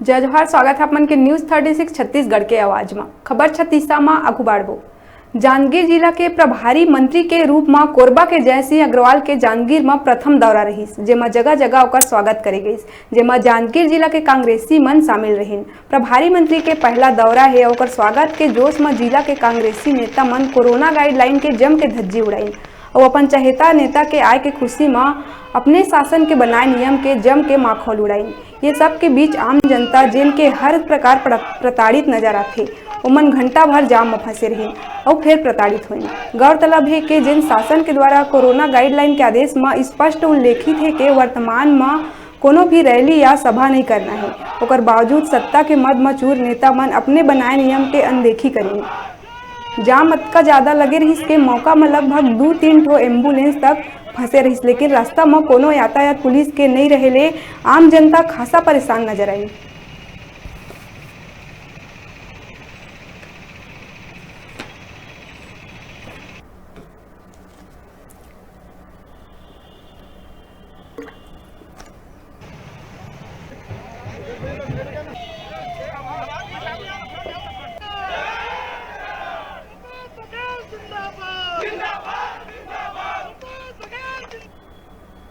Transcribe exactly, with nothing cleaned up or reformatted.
जय जोहार, स्वागत है आप मन के न्यूज़ थर्टी सिक्स छत्तीसगढ़ के आवाज म। खबर छत्तीसा म आगू बाढ़बो। जांजगीर जिला के प्रभारी मंत्री के रूप म कोरबा के जयसिंह अग्रवाल के जांजगीर म प्रथम दौरा रहिस, जेमा जगह-जगह ओकर स्वागत करे गइस, जेमा जांजगीर जिला के कांग्रेसी मन शामिल रहिन। प्रभारी मंत्री के पहला दौरा हे, ओकर स्वागत के जोश म जिला के कांग्रेसी नेता मन कोरोना गाइडलाइन के जम के धज्जी उड़ाइन अउ अपन चहेता नेता के आय के खुशी म अपने शासन के बनाए नियम के जम के माखौल उड़ाइन। ये सब के बीच आम जनता, जेन के हर प्रकार प्र-, प्रताड़ित नजर आथे, ओमन घंटा भर जाम म फंसे रहिन अउ फेर प्रताड़ित होइन। गौरतलब हे कि जेन शासन के द्वारा कोरोना गाइडलाइन के आदेश म स्पष्ट उल्लेखित हे कि वर्तमान म कोनो भी रैली या सभा नहीं करना हे, ओकर बावजूद सत्ता के मद म चूर नेता मन अपने बनाए नियम के अनदेखी करिन। जाम अतका ज्यादा लगे रहिस के मौका म लगभग दू तीन ठो एम्बुलेंस तक फंसे रहिस, लेकिन रास्ता म कोनो यातायात पुलिस के नइ रहे ले आम जनता खासा परेशान नजर आई।